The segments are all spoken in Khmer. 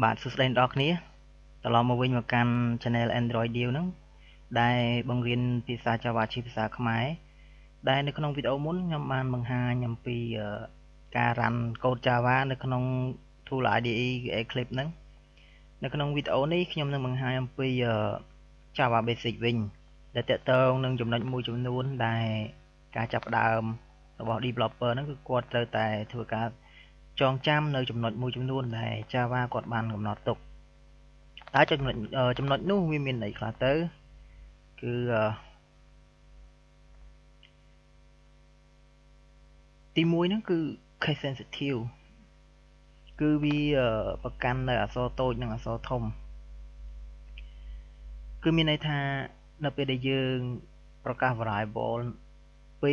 បាទសួស្តីអ្នកនរគ្នាត្រឡប់មកវិញមកកាន់ Channel Android Dev ហ្នឹងដែលបង្រៀនភាសា Java ជាភាសាខ្មែរដែលនៅក្នុងវីដេអូមុនខ្ញុំបានបង្ហាញអំពីការ run code Java នៅក្នុង tool IDE Eclipse ហ្នឹងនៅក្នុងវីដេអូនេះខ្ញុំនឹងបង្ហាញអំពី Java Basic វិញដែលតកតងនឹងចំណុចមួយចំនួនដែលការចាប់ផ្ដើមរបស់ developer ហ្នឹងគឺគាត់ត្រូវតែធ្វើការចងចាំនៅចំណុចមួយចំនួនដែល Java គាត់បានកំណត់ទុកតើចំណុចនោះវាមានអីខ្លះទៅគឺទី1ហ្នឹងគឺ case sensitive គឺវាប្រកាន់នៅអក្សរតូចនិងអក្សរធំគឺមានន័យថានៅពេលដែលយើងប្រកាស variable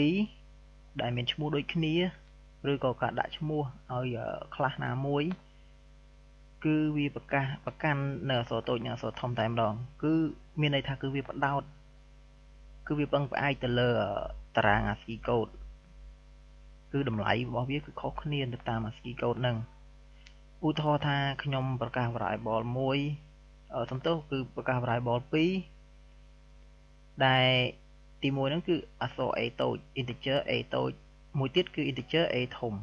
2ដែលមានឈ្មោះដូចគ្នាឬក៏ការដាក់ឈ្មោះឲ្យខ្លះណាមួយគឺវាប្រកាសប្រកាន់នៅអក្សរតូចនិងអក្សរធំតែម្ដងគឺមានន័យថាគឺវាផ្ដោតគឺវាពឹងផ្អែកទៅលើតារាង ASCII code គឺតម្លៃរបស់វាគឺខុសគ្នាទៅតាម ASCII code ហ្នឹងឧទាហរណ៍ថាខ្ញុំប្រកាស variable មួយសំទោសគឺប្រកាស variable 2ដែលទី1ហ្នឹងគឺអក្សរ a តូច integer a តូចមួយទៀតគឺ integer a ធំ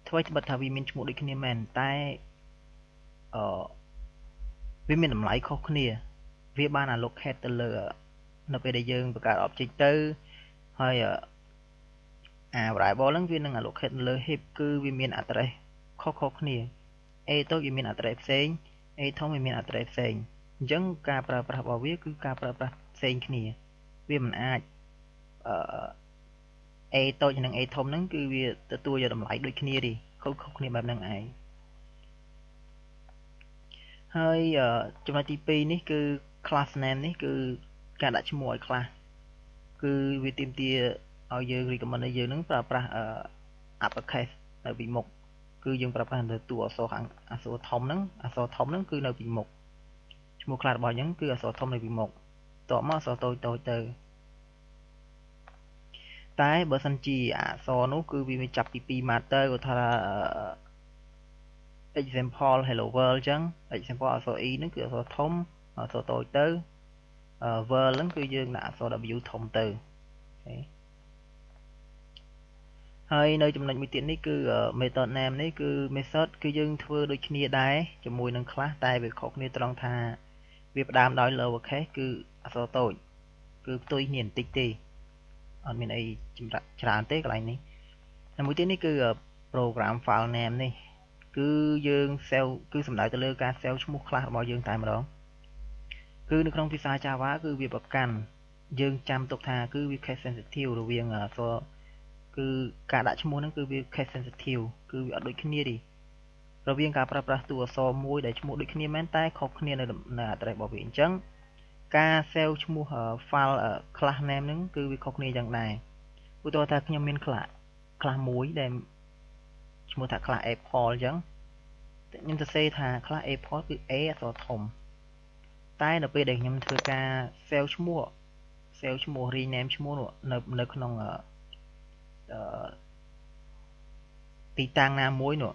ថ្មីត្បិតថាវាមានឈ្មោះដូចគ្នាមែនតែអឺវាមានតម្លៃខុសគ្នាវាបាន allocate ទៅលើនៅពេលដែលយើងបង្កើត object ទៅហើយអា variable ហ្នឹងវានឹង allocate នៅលើ heap គឺវាមាន address ខុសៗគ្នា a តូចវាមាន address ផ្សេង a ធំវាមាន address ផ្សេងអញ្ចឹងការប្រើប្រាស់របស់វាគឺការប្រើប្រាស់ផ្សេងគ្នាវាមិនអាចអឺ A តូចនិង A ធំហ្នឹងគឺវាទទួលយកតម្លៃដូចគ្នាទេខុសៗគ្នាបែបហ្នឹងឯងហើយចំណុចទី2នេះគឺ class name នេះគឺការដាក់ឈ្មោះឲ្យ class គឺវាទាមទារឲ្យយើង recommend ឲ្យយើងនឹងប្រើប្រាស់ uppercase នៅពីមុខគឺយើងប្រើប្រាស់នៅតួអក្សរខាងអក្សរធំហ្នឹងអក្សរធំហ្នឹងគឺនៅពីមុខឈ្មោះ class របស់យើងគឺអក្សរធំនៅពីមុខតបមកអក្សរតូចតូចទៅតែបើសិនជាអក្សរនោះគឺវាមានចាប់ពី2ម៉ាត់ទៅគាត់ថា example hello world អញ្ចឹង example អក្សរ e ហ្នឹងគឺអក្សរធំអក្សរតូចទៅ world ហ្នឹងគឺយើងដាក់អក្សរ w ធំទៅអូខេហើយនៅចំណុចមួយទៀតនេះគឺ method name នេះគឺ method គឺយើងធ្វើដូចគ្នាដែរជាមួយនឹង class តែវាខុសគ្នាត្រង់ថាវាផ្ដើមដោយ lower case គឺអក្សរតូចគឺផ្ទុយគ្នាបន្តិចទេអត់មានអីចម្រាក់ច្រើនទេកន្លែងនេះហើយមួយទៀតនេះគឺ program file name នេះគឺយើង save គឺសំដៅទៅលើការ save ឈ្មោះ class របស់យើងតែម្ដងគឺនៅក្នុងភាសា Java គឺវាប្រកាន់យើងចាំទុកថាគឺវា case sensitive រវាងអក្សរគឺការដាក់ឈ្មោះហ្នឹងគឺវា case sensitive គឺវាអត់ដូចគ្នាទេរវាងការប្រើប្រាស់តួអក្សរមួយដែលឈ្មោះដូចគ្នាមែនតែខុសគ្នានៅនៅ address របស់វាអញ្ចឹងការ save ឈ្មោះ file class name ហ្នឹងគឺវាខុសគ្នាយ៉ាងដែរឧទាហរណ៍ថាខ្ញុំមាន class មួយដែលឈ្មោះថា class Apple អញ្ចឹងខ្ញុំសរសេរថា class Apple គឺ A អក្សរធំតែនៅពេលដែលខ្ញុំធ្វើការ save ឈ្មោះ save ឈ្មោះ rename ឈ្មោះនោះនៅក្នុងអឺទីតាំងណាមួយនោះ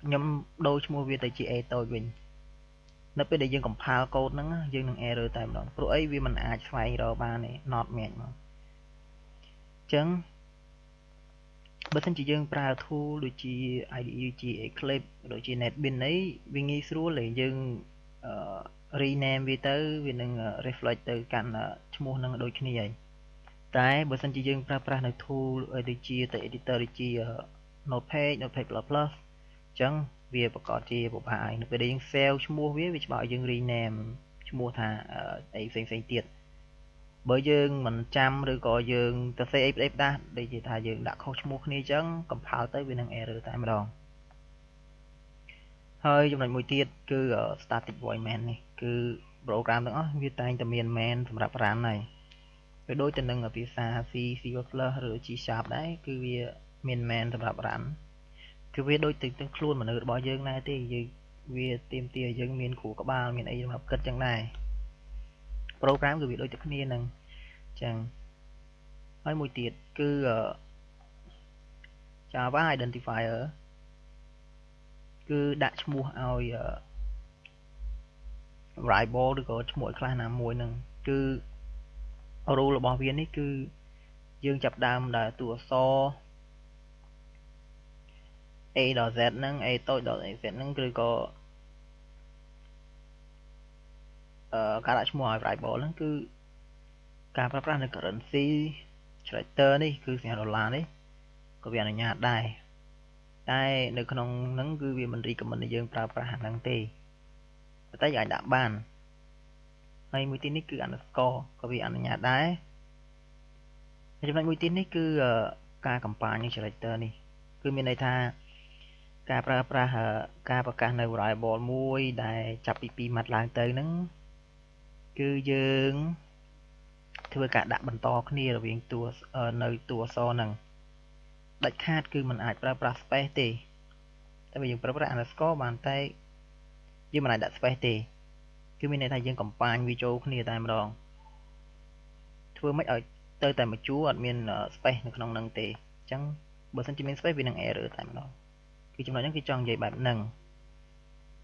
ខ្ញុំដូរឈ្មោះវាទៅជា A តូចវិញនៅពេលដែលយើង compile code ហ្នឹងយើងនឹង error តែម្ដងព្រោះអីវាមិនអាចស្វែងរកបានទេ not match មកអញ្ចឹងបើសិនជាយើងប្រើ tool ដូចជា IDE ដូចជា Eclipse ដូចជា NetBeans អីវាងាយស្រួលទេយើងអឺ rename វាទៅវានឹង reflect ទៅកាន់ឈ្មោះនឹងដូចគ្នាហើយតែបើសិនជាយើងប្រើប្រាស់នៅ tool ដូចជាទៅ editor ដូចជា Notepad Notepad++ អញ្ចឹងវាប្រកាសជាពិបាកហើយនៅពេលដែលយើង save ឈ្មោះវាវាច្បាស់ឲ្យយើង rename ឈ្មោះថាអីផ្សេងផ្សេងទៀតបើយើងមិនចាំឬក៏យើងទៅសេអីផ្ដេសផ្ដាស់ដូចជាថាយើងដាក់ខុសឈ្មោះគ្នាអញ្ចឹង compile ទៅវានឹង error តែម្ដងហើយចំណុចមួយទៀតគឺ static void main នេះគឺ program ទាំងអស់វាតែងតែមាន main សម្រាប់ run ហើយវាដូចទៅនឹងភាសា C C++ ឬ C# ដែរគឺវាមាន main សម្រាប់ run គឺវាដូចទៅនឹងខ្លួនមនុស្សរបស់យើងដែរទេយើងវាទាមទារឲ្យយើងមានគ្រូក្បាលមានអីសម្រាប់គិតចឹងដែរ program គឺវាដូចតែគ្នានឹងចឹងហើយមួយទៀតគឺ Java identifier គឺដាក់ឈ្មោះឲ្យ variable ឬក៏ឈ្មោះឲ្យ class ណាមួយហ្នឹងគឺ rule របស់វានេះគឺយើងចាប់ដើមដោយតួអក្សរ A ដល់ Z ហ្នឹង A តូចដល់ A Z ហ្នឹងឬក៏ការដាក់ឈ្មោះឲ្យ variable ហ្នឹងគឺការប្រើប្រាស់នៅ currency character នេះគឺសញ្ញាដុល្លារនេះក៏វាអនុញ្ញាតដែរតែនៅក្នុងហ្នឹងគឺវាមិន recommend ឲ្យយើងប្រើប្រាស់អាហ្នឹងទេប៉ុន្តែយើងអាចដាក់បានហើយមួយទៀតនេះគឺ underscore ក៏វាអនុញ្ញាតដែរហើយចំណុចមួយទៀតនេះគឺការ combine នឹង character នេះគឺមានន័យថាការប្រើប្រាស់ការប្រកាសនៅ variable មួយដែលចាប់ពី2ម៉ាត់ឡើងទៅហ្នឹងគឺយើងធ្វើការដាក់បន្តគ្នារវាងតួនៅតួអក្សរហ្នឹងដាច់ខាតគឺมันអាចប្រើប្រាស់ space ទេតែបើយើងប្រើប្រាស់ underscore បានតែយើងមិនអាចដាក់ space ទេគឺមានន័យថាយើង combine វាចូលគ្នាតែម្ដងធ្វើម៉េចឲ្យទៅតែមួយជួរអត់មាន space នៅក្នុងហ្នឹងទេអញ្ចឹងបើសិនជាមាន space វានឹង error តែម្ដងគឺចំណុចហ្នឹងគឺចង់និយាយបែបហ្នឹង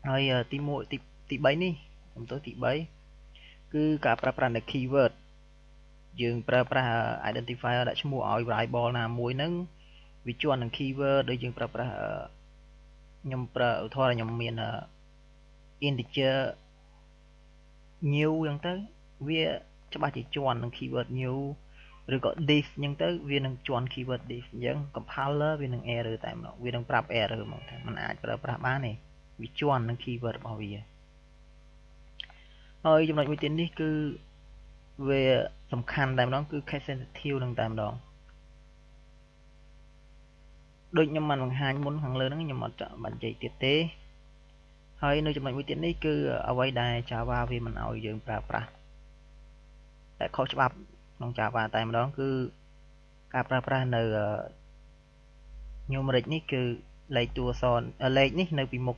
ហើយទី1ទី3នេះខ្ញុំទៅទី3គឺការប្រើប្រាស់នៅ keyword យើងប្រើប្រាស់ identifier ដាក់ឈ្មោះឲ្យ variable ណាមួយហ្នឹងវាជាន់នឹង keyword ដូចយើងប្រើប្រាស់ខ្ញុំប្រើឧទាហរណ៍ខ្ញុំមាន integer new អញ្ចឹងទៅវាច្បាស់ជាជាន់នឹង keyword new ឬក៏ this អញ្ចឹងទៅវានឹងជាន់ keyword this អញ្ចឹង compiler វានឹង error តែម្ដងវានឹងប្រាប់ error ហ្មងថាมันអាចប្រើប្រាស់បានទេវាជាន់នឹង keyword របស់វាហើយចំណុចមួយទៀតនេះគឺវាសំខាន់តែម្ដងគឺ case sensitive នឹងតែម្ដងដូចខ្ញុំបានបង្ហាញមុនខាងលើហ្នឹងខ្ញុំអត់បាននិយាយទៀតទេហើយនៅចំណុចមួយទៀតនេះគឺអ្វីដែល Java វាមិនឲ្យយើងប្រើប្រាស់តែខុសច្បាប់ក្នុង Java តែម្ដងគឺការប្រើប្រាស់នៅ numeric នេះគឺលេខតួអក្សរលេខនេះនៅពីមុខ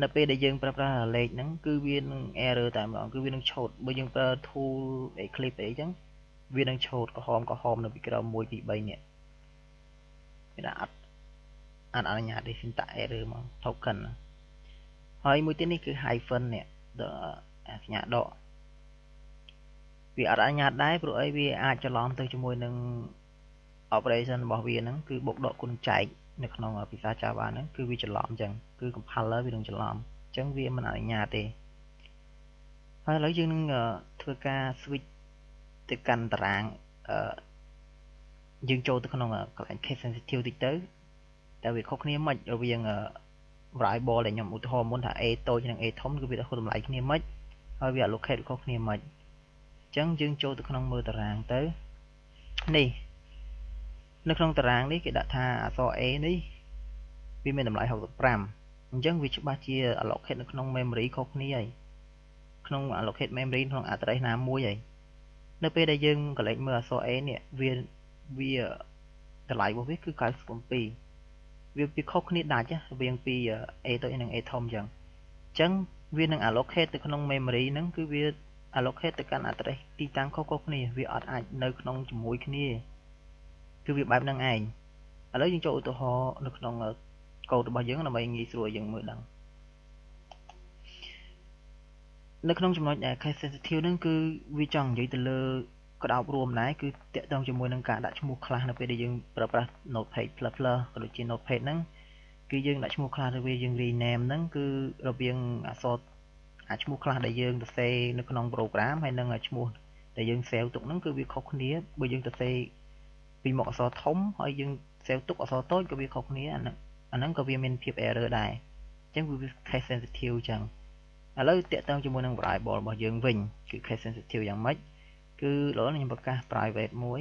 នៅពេលដែលយើងប្រើប្រាស់លេខហ្នឹងគឺវានឹង error តែម្ដងគឺវានឹងឆូតបើយើងប្រើ tool Eclipse អីចឹងវានឹងឆូតក្រហមនៅពីក្រោម1 2 3នេះវាដាក់អត់អនុញ្ញាតទេ syntax error ហ្មង token ហើយមួយទៀតនេះគឺ hyphen នេះសញ្ញាដកវាអត់អនុញ្ញាតដែរព្រោះអីវាអាចច្រឡំទៅជាមួយនឹង operation របស់វាហ្នឹងគឺបុកដកគុណចែកនៅក្នុងភាសា Java ហ្នឹងគឺវាច្រឡំអញ្ចឹងគឺ compiler វានឹងច្រឡំអញ្ចឹងវាមិនអនុញ្ញាតទេហើយឥឡូវយើងនឹងធ្វើការ switch ទៅកាន់តារាងយើងចូលទៅក្នុងកន្លែង case sensitive តិចទៅតែវាខុសគ្នាមិនរវាង variable ដែលខ្ញុំឧទាហរណ៍មុនថា a តូចនិង a ធំគឺវាខុសតម្លៃគ្នាមិនហើយវា allocate ខុសគ្នាមិនអញ្ចឹងយើងចូលទៅក្នុងមើលតារាងទៅនេះនៅក្នុងតារាងនេះគេដាក់ថាអក្សរ A នេះវាមានតម្លៃ65អញ្ចឹងវាច្បាស់ជា allocate នៅក្នុង memory ខុសគ្នាហើយក្នុង allocate memory ក្នុង address ណាមួយហើយនៅពេលដែលយើងកលេចមើលអក្សរ A នេះវាតម្លៃរបស់វាគឺ97វាខុសគ្នាដាច់រវាងពី A តូចនិង A ធំអញ្ចឹងវានឹង allocate ទៅក្នុង memory ហ្នឹងគឺវា allocate ទៅកាន់ address ទីតាំងខុសៗគ្នាវាអត់អាចនៅក្នុងជាមួយគ្នាគឺវាបែបហ្នឹងឯងឥឡូវយើងចូលឧទាហរណ៍នៅក្នុងកូដរបស់យើងដើម្បីងាយស្រួលឲ្យយើងមើលដឹងនៅក្នុងចំណុចដែល case sensitive ហ្នឹងគឺវាចង់និយាយទៅលើក្តោបរួមដែរគឺតាក់ទងជាមួយនឹងការដាក់ឈ្មោះខ្លះនៅពេលដែលយើងប្រើប្រាស់ Notepad++ ក៏ដូចជា Notepad ហ្នឹងគឺយើងដាក់ឈ្មោះខ្លះទៅវាយើង rename ហ្នឹងគឺរវាងអក្សរអាឈ្មោះខ្លះដែលយើងសរសេរនៅក្នុង program ហើយនិងឈ្មោះដែលយើង save ទុកហ្នឹងគឺវាខុសគ្នាបើយើងសរសេរពីមុខអក្សរធំហើយយើង save ទុកអក្សរតូចក៏វាខុសគ្នាអាហ្នឹងក៏វាមានភាព error ដែរអញ្ចឹងវា case sensitive អញ្ចឹងឥឡូវតាក់ទងជាមួយនឹង variable របស់យើងវិញគឺ case sensitive យ៉ាងម៉េចគឺឥឡូវខ្ញុំប្រកាស private មួយ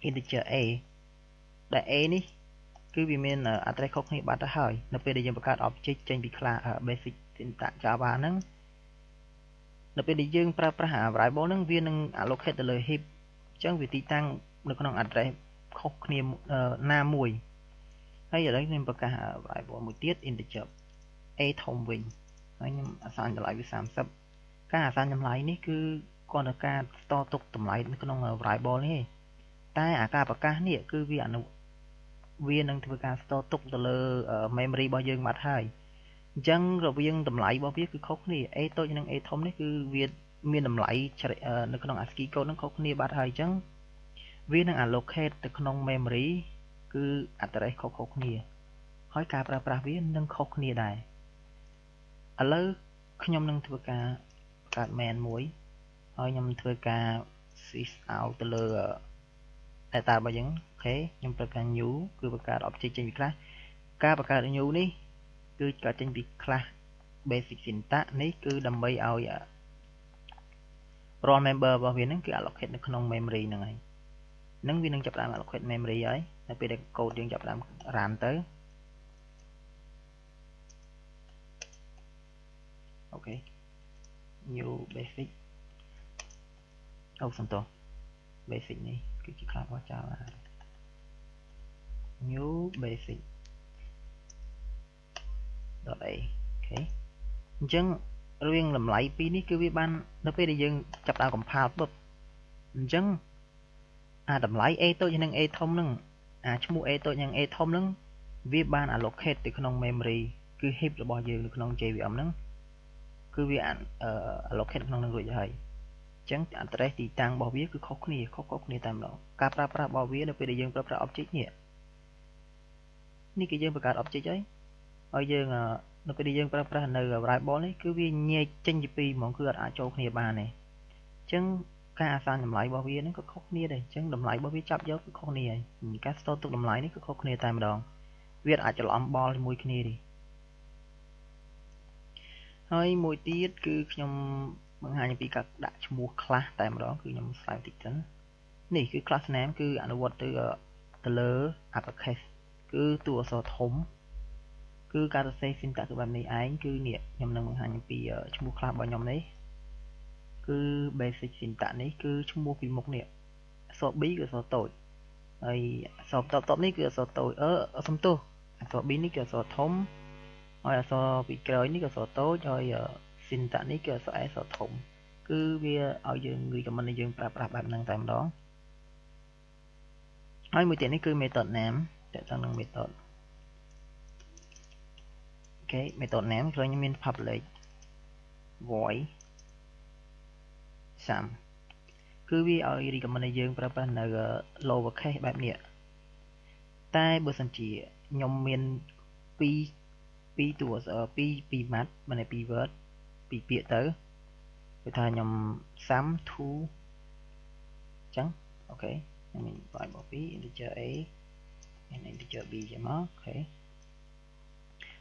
integer a ដែល a នេះគឺវាមាន address ខុសគ្នាបាត់ទៅហើយនៅពេលដែលយើងបង្កើត object ចេញពី class basic syntax Java ហ្នឹងនៅពេលដែលយើងប្រើប្រាស់ variable ហ្នឹងវានឹង allocate ទៅលើ heap អញ្ចឹងវាទីតាំងនៅក្នុង address ខុសគ្នាណាមួយហើយឥឡូវខ្ញុំប្រកាស variable មួយទៀត integer a ធំវិញហើយខ្ញុំ assign តម្លៃវា30ការ assign តម្លៃនេះគឺគ្រាន់តែការស្ទទុកតម្លៃនៅក្នុង variable នេះទេតែអាការប្រកាសនេះគឺវាអនុ វានឹងធ្វើការ store ទុកទៅលើ memory របស់យើងបាត់ហើយអញ្ចឹងរវាងតម្លៃរបស់វាគឺខុសគ្នា A តូចនិង A ធំនេះគឺវាមានតម្លៃនៅក្នុង ASCII code នឹងខុសគ្នាបាត់ហើយអញ្ចឹងវានឹង allocate ទៅក្នុង memory គឺ address ខុសៗគ្នាហើយការប្រើប្រាស់វានឹងខុសគ្នាដែរឥឡូវខ្ញុំនឹងធ្វើការបង្កើត main មួយហើយខ្ញុំធ្វើការ sys out ទៅលើ data របស់យើង OK ខ្ញុំប្រើការ new គឺបង្កើត object ចេញពី class ការបង្កើត new នេះគឺកើតចេញពី class basic syntax នេះគឺដើម្បីឲ្យរាល់ member របស់វាហ្នឹងគឺ allocate នៅក្នុង memory ហ្នឹងហើយនឹងវានឹងចាប់ផ្ដើម allocate memory ហើយនៅពេលដែល code យើងចាប់ផ្ដើម run ទៅ OK new basic អូសំទោស basic នេះគឺជា class របស់ Java new basic .a OK អញ្ចឹងរវាងតម្លៃពីរនេះគឺវាបាននៅពេលដែលយើងចាប់ដើម compile ពុបអញ្ចឹងអាតម្លៃ A តូចនិង A ធំហ្នឹងអាឈ្មោះ A តូចនិង A ធំហ្នឹងវាបាន allocate ទៅក្នុង memory គឺ heap របស់យើងនៅក្នុង JVM ហ្នឹងគឺវា allocate ក្នុងនឹងរួចហើយអញ្ចឹង address ទីតាំងរបស់វាគឺខុសគ្នាខុសៗគ្នាតែម្ដងការប្រើប្រាស់របស់វានៅពេលដែលយើងប្រើប្រាស់ object នេះនេះគឺយើងបង្កើត object ហើយហើយយើងនៅពេលដែលយើងប្រើប្រាស់នៅ variable នេះគឺវាញែកចេញជាពីរហ្មងគឺអត់អាចចូលគ្នាបានទេអញ្ចឹងការអាសានតម្លៃរបស់វាហ្នឹងក៏ខុសគ្នាដែរអញ្ចឹងតម្លៃរបស់វាចាប់យកគឺខុសគ្នាហើយការ store ទុកតម្លៃនេះគឺខុសគ្នាតែម្ដងវាអាចច្រឡំបល់ជាមួយគ្នាទេហើយមួយទៀតគឺខ្ញុំបង្ហាញអំពីការដាក់ឈ្មោះ class តែម្ដងគឺខ្ញុំ slide តិចសិននេះគឺ class name គឺអនុវត្តទៅលើ uppercase គឺតួអក្សរធំគឺការសរសេរ syntax គឺបែបនេះឯងគឺនេះខ្ញុំនឹងបង្ហាញអំពីឈ្មោះ class របស់ខ្ញុំនេះគឺ basic syntax នេះគឺឈ្មោះពីមុខនេះអក្សរ B គឺអក្សរតូចហើយអក្សរតបនេះគឺអក្សរតូចសំទោសអក្សរ B នេះគឺអក្សរធំហើយអក្សរពីក្រោយនេះគឺអក្សរតូចហើយ syntax នេះគឺអក្សរ S អក្សរធំគឺវាឲ្យយើង recommend ឲ្យយើងប្រើប្រាស់បែបហ្នឹងតែម្ដងហើយមួយទៀតនេះគឺ method name តើតើនឹង method OK method name ឃើញមាន public void sum គឺវាឲ្យ recommend ឲ្យយើងប្រើប្រាស់នៅ lower case បែបនេះតែបើសិនជាខ្ញុំមានពីរតួអក្សរពីរម៉ាត់មិនពីរ word ពីរពាក្យទៅគឺថាខ្ញុំ sum to អញ្ចឹង OK ខ្ញុំមាន variable 2 integer a and integer b ចឹងមក OK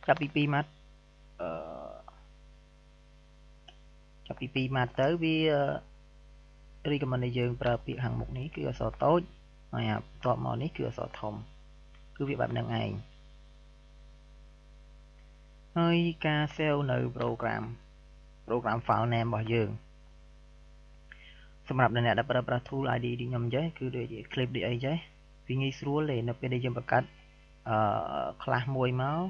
ចាប់ពី2ម៉ាត់ចាប់ពី2ម៉ាត់ទៅវា recommend ឲ្យយើងប្រើពាក្យខាងមុខនេះគឺអក្សរតូចហើយអាបន្ទាប់មកនេះគឺអក្សរធំគឺវាបែបហ្នឹងឯងហើយការ save នៅ program file name របស់យើងសម្រាប់អ្នកដែលប្រើប្រាស់ tool ID ដូចខ្ញុំចេះគឺដូចជា clip ដូចអីចេះវាងាយស្រួលទេនៅពេលដែលយើងបង្កើតclass មួយមក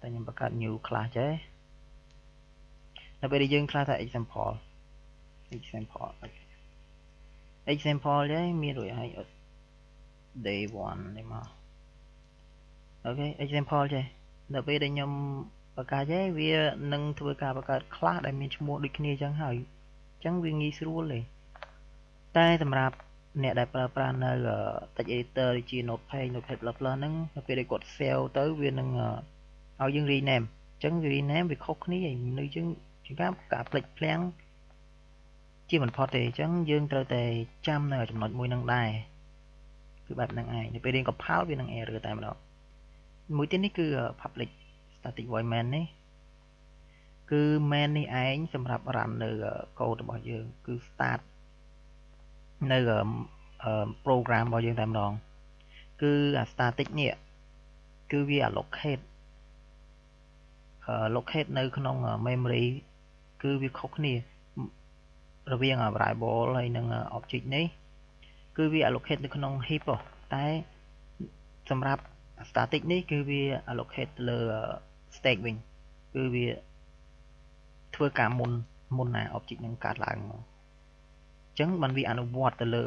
តែខ្ញុំបង្កើត new class ចេះនៅពេលដែលយើង class ថា example example ចេះមានរួចហើយ day 1នេះមក OK example ចេះនៅពេលដែលខ្ញុំបង្កើតចេះវានឹងធ្វើការបង្កើត class ដែលមានឈ្មោះដូចគ្នាចឹងហើយអញ្ចឹងវាងាយស្រួលទេតែសម្រាប់អ្នកដែលប្រើប្រាស់នៅ text editor ដូចជា Notepad Notepad++ ហ្នឹងនៅពេលដែលគាត់ save ទៅវានឹងឲ្យយើង rename អញ្ចឹង rename វាខុសគ្នាហើយនៅយើងជាការផ្លេចភ្លាំងជាមិនផុតទេអញ្ចឹងយើងត្រូវតែចាំនៅចំណុចមួយនឹងដែរគឺបែបហ្នឹងឯងនៅពេលរៀន compile វានឹង error តែម្ដងមួយទៀតនេះគឺ public static void main នេះគឺ main នេះឯងសម្រាប់ run នៅ code របស់យើងគឺ start នៅ program របស់យើងតែម្ដងគឺអា static នេះគឺវា allocate នៅក្នុង memory គឺវាខុសគ្នារវាង variable ហើយនិង object នេះគឺវា allocate នៅក្នុង heap តែសម្រាប់ static នេះគឺវា allocate លើ stack វិញគឺវាធ្វើការមុនណា object នឹងកើតឡើងមកអញ្ចឹងបានវាអនុវត្តទៅលើ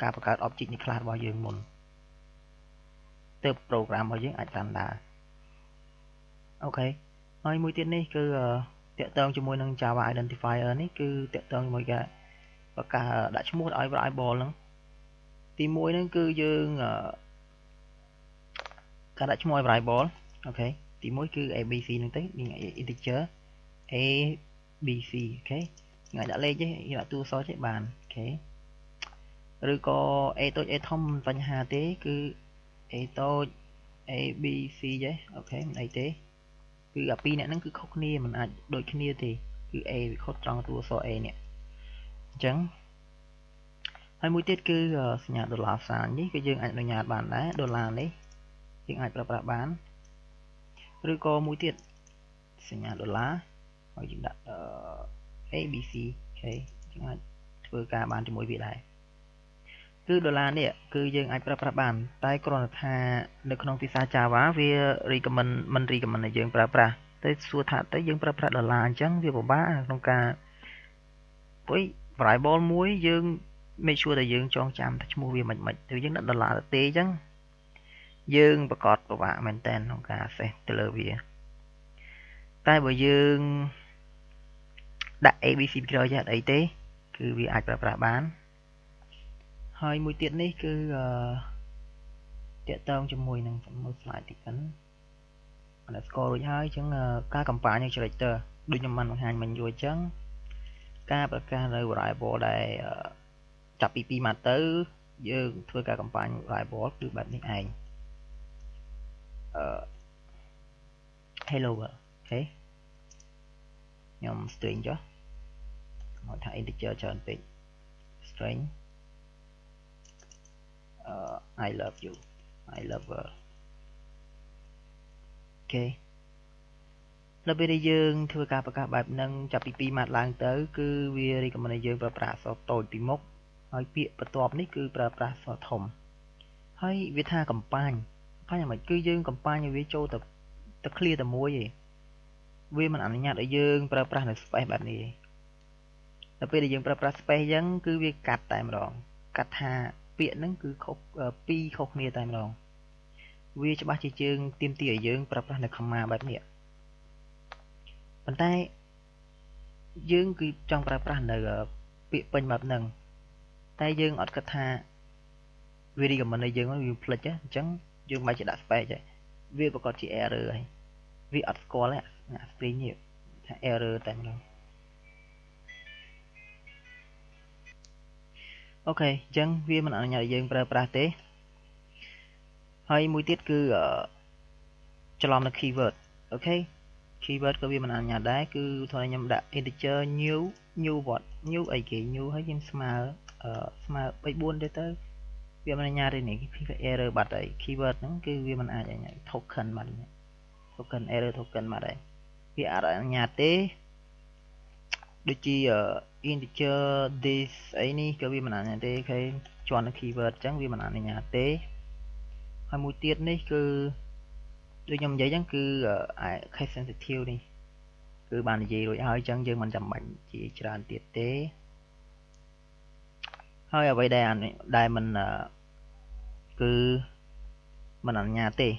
ការបង្កើត object នេះ class របស់យើងមុន ទើប program របស់យើងអាច run ដើរ OK ហើយមួយទៀតនេះគឺតាក់ទងជាមួយនឹង Java Identifier នេះគឺតាក់ទងជាមួយការប្រកាសដាក់ឈ្មោះឲ្យ variable ហ្នឹងទី1ហ្នឹងគឺយើងការដាក់ឈ្មោះឲ្យ variable OK ទី1គឺ abc ហ្នឹងទៅ integer a b c OK ថ្ងៃដាក់លេខទេដាក់តួអក្សរទេបាន OK ឬក៏ a តូច a ធំបញ្ហាទេគឺ a តូច a b c ទេ OK មិនអីទេគឺអាពីរអ្នកហ្នឹងគឺខុសគ្នាមិនអាចដូចគ្នាទេគឺ a វាខុសត្រង់តួអក្សរ a នេះអញ្ចឹងហើយមួយទៀតគឺសញ្ញាដុល្លារ sign នេះគឺយើងអាចអនុញ្ញាតបានដែរដុល្លារនេះយើងអាចប្រើប្រាស់បានឬក៏មួយទៀតសញ្ញាដុល្លារហើយយើងដាក់ A B C OK យើងអាចធ្វើការបានជាមួយវាដែរគឺដុល្លារនេះគឺយើងអាចប្រើប្រាស់បានតែគ្រាន់តែថានៅក្នុងភាសា Java វា recommend មិន recommend ឲ្យយើងប្រើប្រាស់តែសួរថាទៅយើងប្រើប្រាស់ដុល្លារអញ្ចឹងវាពិបាកក្នុងការព្រោះ variable មួយយើង make sure តែយើងចងចាំថាឈ្មោះវាមិនមិនទៅយើងដាក់ដុល្លារទៅទេអញ្ចឹងយើងប្រកាសពិបាកមែនតើក្នុងការ access ទៅលើវាតែបើយើងដាក់ ABC ពីក្រោយចេះអត់អីទេគឺវាអាចប្រើប្រាស់បានហើយមួយទៀតនេះគឺអឺតាក់ទងជាមួយនឹងមើល slide តិចសិន underscore រួចហើយអញ្ចឹងការ combine នៃ character ដូចខ្ញុំបានបង្ហាញមិញយូរអញ្ចឹងការប្រកាសនៅ variable ដែលចាប់ពី2ម៉ាត់ទៅយើងធ្វើការ combine variable គឺបែបនេះឯងអឺ hello world OK ខ្ញុំ string ចុះមកថា integer ច្រើនពេក string I love you I love world OK ដល់ពេលដែលយើងធ្វើការប្រកាសបែបហ្នឹងចាប់ពី2ម៉ាត់ឡើងទៅគឺវា recommend ឲ្យយើងប្រើប្រាស់អក្សរតូចពីមុខហើយពាក្យបន្ទាប់នេះគឺប្រើប្រាស់អក្សរធំហើយវាថា combine combine យ៉ាងម៉េចគឺយើង combine ឲ្យវាចូលទៅទៅ clear តែមួយឯងវាមិនអនុញ្ញាតឲ្យយើងប្រើប្រាស់នៅ space បែបនេះទេដល់ពេលដែលយើងប្រើប្រាស់ space អញ្ចឹងគឺវាកាត់តែម្ដងកាត់ថាពាក្យហ្នឹងគឺខុសពីរខុសគ្នាតែម្ដងវាច្បាស់ជាជើងទាមទារឲ្យយើងប្រើប្រាស់នៅ comma បែបនេះប៉ុន្តែយើងគឺចង់ប្រើប្រាស់នៅពាក្យពេញបែបហ្នឹងតែយើងអត់គិតថាវា recommend ឲ្យយើងវាភ្លេចអញ្ចឹងយើងមិនជាដាក់ space ទេវាប្រកាសជា error ហើយវាអត់ស្គាល់ទេអា string នេះថា error តែម្ដង OK អញ្ចឹងវាមិនអនុញ្ញាតឲ្យយើងប្រើប្រាស់ទេហើយមួយទៀតគឺច្រឡំនៅ keyword OK keyword ក៏វាមិនអនុញ្ញាតដែរគឺថាខ្ញុំដាក់ integer new new what new អីគេ new ហើយយើងស្មើស្មើ3 4ទេទៅវាមិនអនុញ្ញាតទេនេះគឺ error បាត់ហើយ keyword ហ្នឹងគឺវាមិនអាចអនុញ្ញាត token បាត់ token error token បាត់ហើយវាអត់អនុញ្ញាតទេដូចជា integer this អីនេះក៏វាមិនអនុញ្ញាតទេគេជាន់នៅ keyword អញ្ចឹងវាមិនអនុញ្ញាតទេហើយមួយទៀតនេះគឺដូចខ្ញុំនិយាយអញ្ចឹងគឺ case sensitive នេះគឺបាននិយាយរួចហើយអញ្ចឹងយើងមិនចាំបាច់ជាច្រើនទៀតទេហើយអ្វីដែលដែលមិនគឺមិនអនុញ្ញាតទេ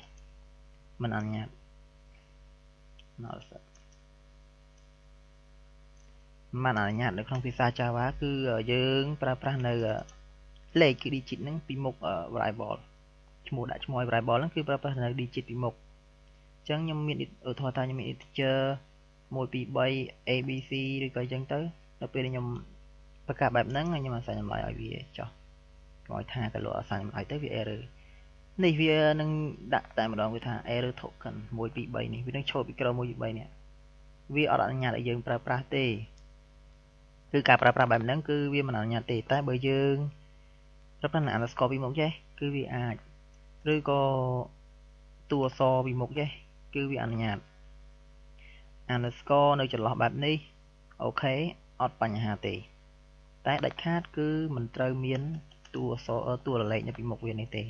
មិនអនុញ្ញាត not មិនអនុញ្ញាតនៅក្នុងភាសា Java គឺយើងប្រើប្រាស់នៅលេខគឺ digit ហ្នឹងពីមុខ variable ឈ្មោះដាក់ឈ្មោះឲ្យ variable ហ្នឹងគឺប្រើប្រាស់នៅ digit ពីមុខអញ្ចឹងខ្ញុំមានឧទាហរណ៍ថាខ្ញុំមាន integer 1 2 3 a b c ឬក៏អញ្ចឹងទៅដល់ពេលខ្ញុំប្រកាសបែបហ្នឹងខ្ញុំអាសាញតម្លៃឲ្យវាចោះកុំឲ្យថាក៏លោកអាសាញតម្លៃទៅវា error នេះវានឹងដាក់តែម្ដងវាថា error token 1 2 3នេះវានឹងឈរពីក្រោម1 2 3នេះវាអត់អនុញ្ញាតឲ្យយើងប្រើប្រាស់ទេគឺការប្រើប្រាស់បែបហ្នឹងគឺវាមិនអនុញ្ញាតទេតែបើយើងប្រើប្រាស់ underscore ពីមុខចេះគឺវាអាចឬក៏តួអក្សរពីមុខចេះគឺវាអនុញ្ញាត underscore នៅចន្លោះបែបនេះ OK អត់បញ្ហាទេតែដាច់ខាតគឺមិនត្រូវមានតួអក្សរតួលេខនៅពីមុខវានេះទេ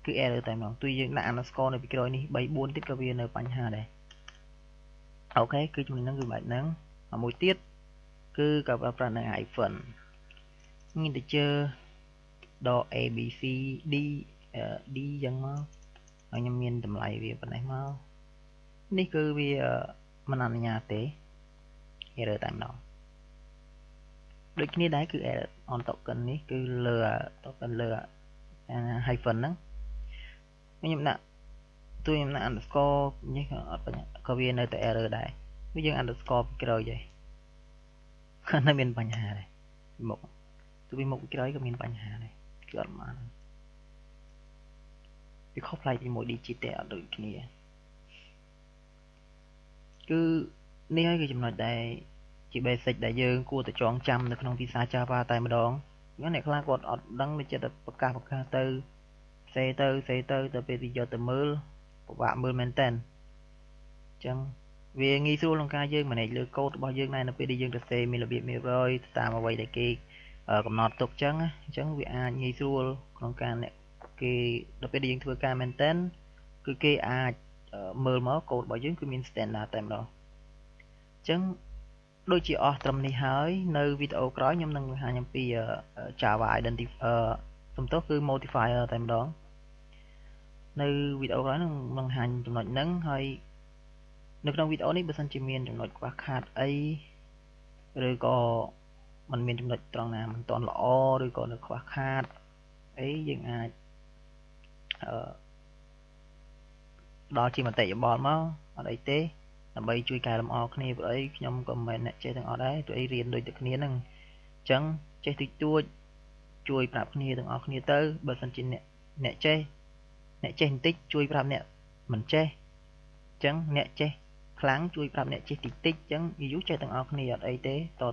គឺ error តែម្ដងទោះយើងដាក់ underscore នៅពីក្រោយនេះ3 4ទៀតក៏វានៅបញ្ហាដែរ OK គឺចំណុចហ្នឹងគឺបែបហ្នឹងហើយមួយទៀតគឺក៏ប្រើប្រាស់នៅ hyphen integer ដក a b c d d ចឹងមកហើយខ្ញុំមានតម្លៃវាប៉ុណ្ណេះមកនេះគឺវាមិនអនុញ្ញាតទេ error តែម្ដងដូចគ្នាដែរគឺ add on token នេះគឺលើ token លើ hyphen ហ្នឹងខ្ញុំដាក់ទួខ្ញុំដាក់ underscore នេះក៏អត់បញ្ហាក៏វានៅតែ error ដែរវាយើង underscore ពីក្រោយទេក៏នៅមានបញ្ហាដែរមុខទោះពីមុខពីក្រោយក៏មានបញ្ហាដែរគឺអត់បានវាខុសប្លែកជាមួយ digit ទេអត់ដូចគ្នាគឺនេះហើយគឺចំណុចដែលជា basic ដែលយើងគួរតែចងចាំនៅក្នុងភាសា Java តែម្ដងអ្នកខ្លះគាត់អត់ដឹងដូចចិត្តប្រកាសប្រកាសទៅសេទៅសេទៅទៅពេលទីយកទៅមើលពិបាកមើលមែនតើអញ្ចឹងវាងាយស្រួលក្នុងការយើង manage លើកូដរបស់យើងដែរនៅពេលដែលយើងទៅសេមានរបៀបរៀបរយតាមអ្វីដែលគេកំណត់ទុកអញ្ចឹងអញ្ចឹងវាអាចងាយស្រួលក្នុងការអ្នកគេដល់ពេលដែលយើងធ្វើការមែនតើគឺគេអាចមើលមកកូដរបស់យើងគឺមាន standard តែម្ដងអញ្ចឹងដូចជាអស់ត្រឹមនេះហើយនៅវីដេអូក្រោយខ្ញុំនឹងបង្ហាញអំពី Java Identity សំទោសគឺ modifier តែម្ដងនៅវីដេអូក្រោយនឹងបង្ហាញចំណុចហ្នឹងហើយនៅក្នុងវីដេអូនេះបើសិនជាមានចំណុចខ្វះខាតអីឬក៏มันមានចំណុចត្រង់ណាមិនទាន់ល្អឬក៏នៅខ្វះខាតអីយើងអាចអឺដល់ជាមតិយោបល់មកអត់អីទេដើម្បីជួយកែលម្អគ្នាព្រោះអីខ្ញុំក៏មិនមែនអ្នកចេះទាំងអស់ដែរព្រោះអីរៀនដូចតែគ្នាហ្នឹងអញ្ចឹងចេះតិចតួចជួយប្រាប់គ្នាទាំងអស់គ្នាទៅបើសិនជាអ្នកអ្នកចេះអ្នកចេះបន្តិចជួយប្រាប់អ្នកមិនចេះអញ្ចឹងអ្នកចេះខ្លាំងជួយប្រាប់អ្នកចេះតិចតិចអញ្ចឹងយូរចេះទាំងអស់គ្នាអត់អីទេត